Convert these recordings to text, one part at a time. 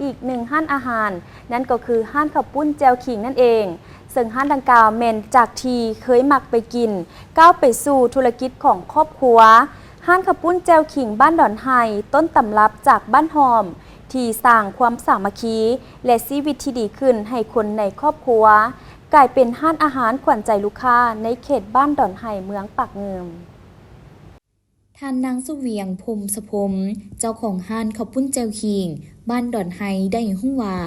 ອີກໜຶ່ງຮ້ານອາຫານ ນັ້ນກໍຄືຮ້ານເຂົ້າປຸ້ນແຈ່ວຂີງນັ້ນເອງ, ເຊິ່ງຮ້ານດັ່ງກ່າວແມ່ນຈາກທີ່ເຄີຍມັກໄປກິນ ກ້າວໄປສູ່ທຸລະກິດຂອງຄອບຄົວ. ຮ້ານເຂົ້າປຸ້ນແຈ່ວຂີງບ້ານດອນໄຮ ຕົ້ນຕຳລັບຈາກບ້ານຫ້ອມ ທີ່ສ້າງຄວາມສາມັກຄີ ແລະ ຊີວິດທີ່ດີຂຶ້ນໃຫ້ຄົນໃນຄອບຄົວ, ກາຍເປັນຮ້ານອາຫານຂວັນໃຈລູກຄ້າໃນເຂດບ້ານດອນໄຮ ເມືອງປາກງື່ມ. ທ່ານນາງສຸວຽງ ພົມສະພົມ ເຈົ້າຂອງຮ້ານເຂົ້າປຸ້ນແຈ່ວຂີງ ບ້ານດອນໄຮ ໄດ້ຮູ້ວ່າ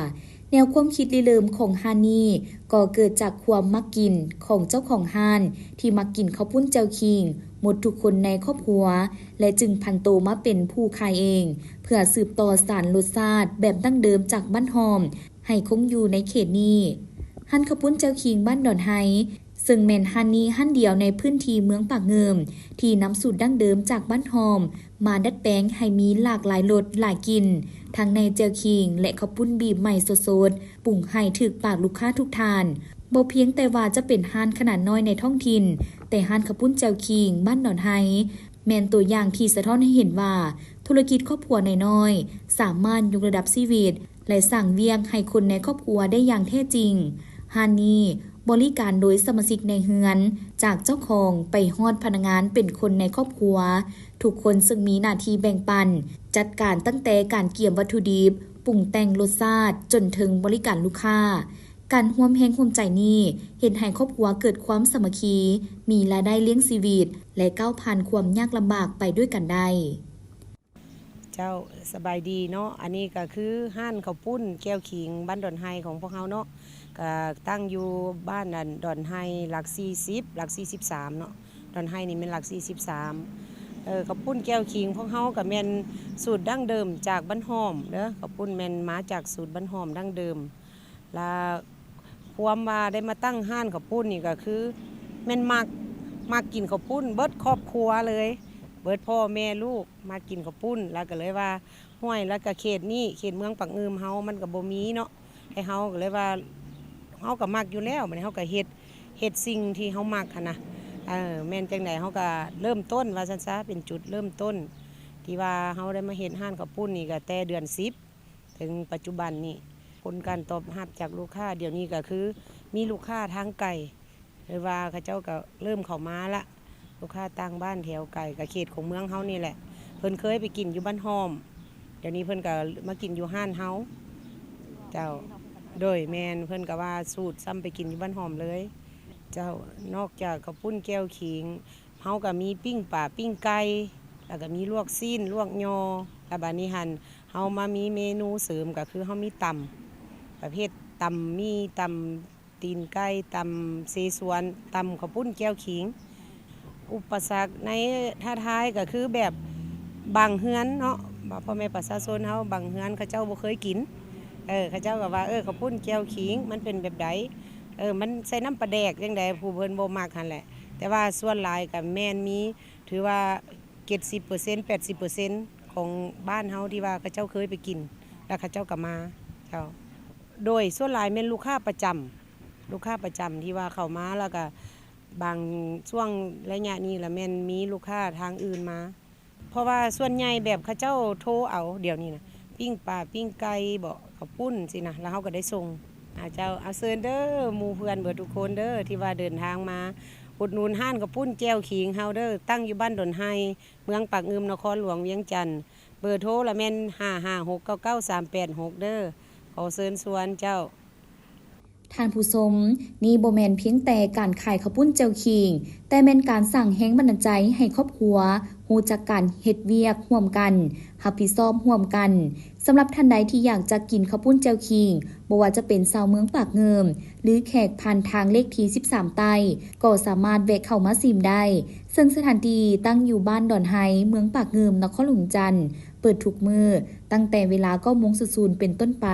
ແນວຄວາມຄິດລິເລີ່ມຂອງຮ້ານນີ້ ກໍເກີດຈາກຄວາມມັກກິນຂອງເຈົ້າຂອງຮ້ານ ທີ່ມັກກິນເຂົ້າປຸ້ນແຈ່ວຂີງໝົດທຸກຄົນໃນຄອບຄົວ ແລະ ຈຶ່ງຜັນໂຕມາເປັນຜູ້ຂາຍເອງ ເພື່ອສືບຕໍ່ສານລົດຊາດແບບດັ້ງເດີມຈາກບ້ານຫ້ອມ ໃຫ້ຄົງຢູ່ໃນເຂດນີ້. ຮ້ານເຂົ້າປຸ້ນແຈ່ວຂີງບ້ານດອນໄຮ ເຊິ່ງແມ່ນຮ້ານນີ້ຮ້ານດຽວໃນພື້ນທີ່ເມືອງປາກງື່ມ ທີ່ນຳສູດດັ້ງເດີມຈາກບ້ານຫ້ອມ ມາດັດແປງໃຫ້ມີຫຼາກຫຼາຍລົດຫຼາຍກິ່ນ ທັງໃນແຈ່ວຂີງ ແລະ ເຂົ້າປຸ້ນບີບໃໝ່ສົດໆ ປຸງໃຫ້ຖືກປາກລູກຄ້າທຸກທ່ານ. ບໍ່ພຽງແຕ່ວ່າຈະເປັນຮ້ານຂະໜາດນ້ອຍໃນທ້ອງຖິ່ນ, ແຕ່ຮ້ານເຂົ້າປຸ້ນແຈ່ວຂີງບ້ານດອນໄຮ ແມ່ນຕົວຢ່າງທີ່ສະທ້ອນໃຫ້ເຫັນວ່າ ທຸລະກິດຄອບຄົວນ້ອຍໆ ສາມາດຍົກລະດັບຊີວິດ ແລະ ສ້າງວຽກໃຫ້ຄົນໃນຄອບຄົວໄດ້ຢ່າງແທ້ຈິງ. ຮ້ານນີ້ບໍລິການໂດຍສະມາຊິກໃນເຮືອນ, ຈາກເຈົ້າຂອງໄປຮອດພະນັກງານເປັນຄົນໃນຄອບຄົວ, ທຸກຄົນເຊິ່ງມີໜ້າທີ່ແບ່ງປັນ, ຈັດການຕັ້ງແຕ່ການກຽມວັດຖຸດິບ, ປຸງແຕ່ງລົດຊາດ, ຈົນເຖິງບໍລິການລູກຄ້າ. ການຮ່ວມແຮງຮ່ວມໃຈນີ້ ເຮັດໃຫ້ຄອບຄົວເກີດຄວາມສາມັກຄີ, ມີລາຍໄດ້ລ້ຽງຊີວິດ ແລະ ກ້າວຜ່ານຄວາມຍາກລຳບາກໄປດ້ວຍກັນໄດ້. ເຈົ້າ ສະບາຍດີເນາະ, ອັນນີ້ກໍຄືຮ້ານເຂົ້າປຸ້ນແຈ່ວຂີງບ້ານດອນໄຮຂອງພວກເຮົາເນາະ, ກໍຕັ້ງຢູ່ບ້ານ ອັນ ດອນໄຮ ຫຼັກສີ່ສິບ ຫຼັກສີ່ສິບສາມເນາະ, ດອນໄຮນີ້ແມ່ນຫຼັກສີ່ສິບສາມ. ເອີ ເຂົ້າປຸ້ນແຈ່ວຂີງພວກເຮົາກໍແມ່ນສູດດັ້ງເດີມຈາກບ້ານຫ້ອມເດີ, ເຂົ້າປຸ້ນແມ່ນມາຈາກສູດບ້ານຫ້ອມດັ້ງເດີມ. ລະຄວາມວ່າໄດ້ມາຕັ້ງຮ້ານເຂົ້າປຸ້ນນີ້ກໍຄື ແມ່ນມັກ ມັກກິນເຂົ້າປຸ້ນເບິດຄອບຄົວເລີຍ, ເບິດພໍ່ແມ່ລູກມັກກິນເຂົ້າປຸ້ນ. ລະກໍເລີຍວ່າ ຫ້ວຍ ລະກະເຂດນີ້ ເຂດເມືອງປາກງື່ມເຮົາມັນກໍບໍ່ມີເນາະ, ແຕ່ເຮົາກໍເລີຍວ່າ ເຮົາກໍມັກຢູ່ແລ້ວ, ບັດນີ້ເຮົາກໍເຮັດ ເຮັດສິ່ງທີ່ເຮົາມັກຫັ້ນນະ. ເອີ ແມ່ນຈັ່ງໃດເຮົາກໍເລີ່ມຕົ້ນ ວ່າຊັ້ນຊະ, ເປັນຈຸດເລີ່ມຕົ້ນທີ່ວ່າເຮົາໄດ້ມາເຮັດຮ້ານເຂົ້າປຸ້ນນີ້ ກໍແຕ່ເດືອນສິບ ເຖິງປັດຈຸບັນນີ້. ຜົນການຕອບຮັບຈາກລູກຄ້າດຽວນີ້ກໍຄື ມີລູກຄ້າທາງໄກ ຫຼືວ່າເຂົາເຈົ້າກໍເລີ່ມເຂົ້າມາລະ, ລູກຄ້າຕ່າງບ້ານແຖວໄກ. ກໍເຂດຂອງເມືອງເຮົານີ້ແຫຼະ, ເພິ່ນເຄີຍໄປກິນຢູ່ບ້ານຫ້ອມ, ດຽວນີ້ເພິ່ນກໍມາກິນຢູ່ຮ້ານເຮົາ. ເຈົ້າ ໂດຍ ແມ່ນ, ເພິ່ນກໍວ່າສູດຊ້ຳໄປກິນຢູ່ບ້ານຫ້ອມເລີຍ. ເຈົ້າ ນອກຈາກເຂົ້າປຸ້ນແຈ່ວຂີງ ເຮົາກໍມີປີ້ງປາ ປີ້ງໄກ່ ແລ້ວກໍມີລວກຊີ້ນ ລວກຍໍ. ແລ້ວບາດນີ້ຫັ້ນ ເຮົາມາມີເມນູເສີມ ກໍຄືເຮົາມີຕຳ ປະເພດຕຳໝີ່ ຕຳຕີນໄກ່ ຕຳເສສວນ ຕຳເຂົ້າປຸ້ນແຈ່ວຂີງ. ອຸປະສັກໃນທ້າທາຍກໍຄືແບບບາງເຮືອນເນາະ ວ່າພໍ່ແມ່ປະຊາຊົນເຮົາບາງເຮືອນເຂົາເຈົ້າບໍ່ເຄີຍກິນ, ເອີ ເຂົາເຈົ້າກໍວ່າ ເອີ ເຂົ້າປຸ້ນແຈ່ວຂີງມັນເປັນແບບໃດ? ເອີ ມັນໃສ່ນ້ຳປາແດກຈັ່ງໃດ? ຜູ້ເພິ່ນບໍ່ມັກຫັ້ນແຫຼະ. ແຕ່ວ່າສ່ວນຫຼາຍກໍແມ່ນມີ ຖືວ່າເຈັດສິບເປີເຊັນ ແປດສິບເປີເຊັນຂອງບ້ານເຮົາທີ່ວ່າເຂົາເຈົ້າເຄີຍໄປກິນ ແລ້ວເຂົາເຈົ້າກໍມາ. ເຈົ້າ ໂດຍສ່ວນຫຼາຍແມ່ນລູກຄ້າປະຈຳ, ລູກຄ້າປະຈຳທີ່ວ່າເຂົ້າມາ ແລ້ວກໍບາງຊ່ວງໄລຍະນີ້ລະແມ່ນມີລູກຄ້າທາງອື່ນມາ. ເພາະວ່າສ່ວນໃຫຍ່ແບບເຂົາເຈົ້າໂທເອົາດຽວນີ້ນະ, ປີ້ງປາ ປີ້ງໄກ່ເບາະ ເຂົ້າປຸ້ນຊີ້ນະ, ແລ້ວເຮົາກໍໄດ້ສົ່ງ. ອາ ເຈົ້າ ເອົາເຊີນເດີ ໝູ່ເພື່ອນເບິດທຸກຄົນເດີ ທີ່ວ່າເດີນທາງມາອຸດໜູນຮ້ານເຂົ້າປຸ້ນແຈ່ວຂີງເຮົາເດີ, ຕັ້ງຢູ່ບ້ານດອນໄຮ ເມືອງປາກງື່ມ ນະຄອນຫຼວງວຽງຈັນ. ເບີໂທລະແມ່ນ ຫ້າຫ້າຫົກເກົ້າເກົ້າສາມແປດຫົກເດີ. ຂໍເຊີນຊວນເຈົ້າ. ທ່ານຜູ້ຊົມ, ນີ້ບໍ່ແມ່ນພຽງແຕ່ການຂາຍເຂົ້າປຸ້ນແຈ່ວຂີງ, ແຕ່ແມ່ນການສ້າງແຮງບັນດານໃຈໃຫ້ຄອບຄົວຮູ້ຈັກການເຮັດວຽກຮ່ວມກັນ, ຮັບຜິດຊອບຮ່ວມກັນ. ສຳລັບທ່ານໃດທີ່ຢາກຈະກິນເຂົ້າປຸ້ນແຈ່ວຂີງ, ບໍ່ວ່າຈະເປັນຊາວເມືອງປາກງື່ມ ຫຼື ແຂກຜ່ານທາງເລກທີສິບສາມໃຕ້ ກໍສາມາດແວະເຂົ້າມາຊິມໄດ້, ເຊິ່ງສະຖານທີ່ຕັ້ງຢູ່ບ້ານດອນໄຮ ເມືອງປາກງື່ມ ນະຄອນຫຼວງວຽງຈັນ, ເປີດທຸກມື້ ຕັ້ງແຕ່ເວລາເກົ້າໂມງສູນເປັນຕົ້ນໄປ.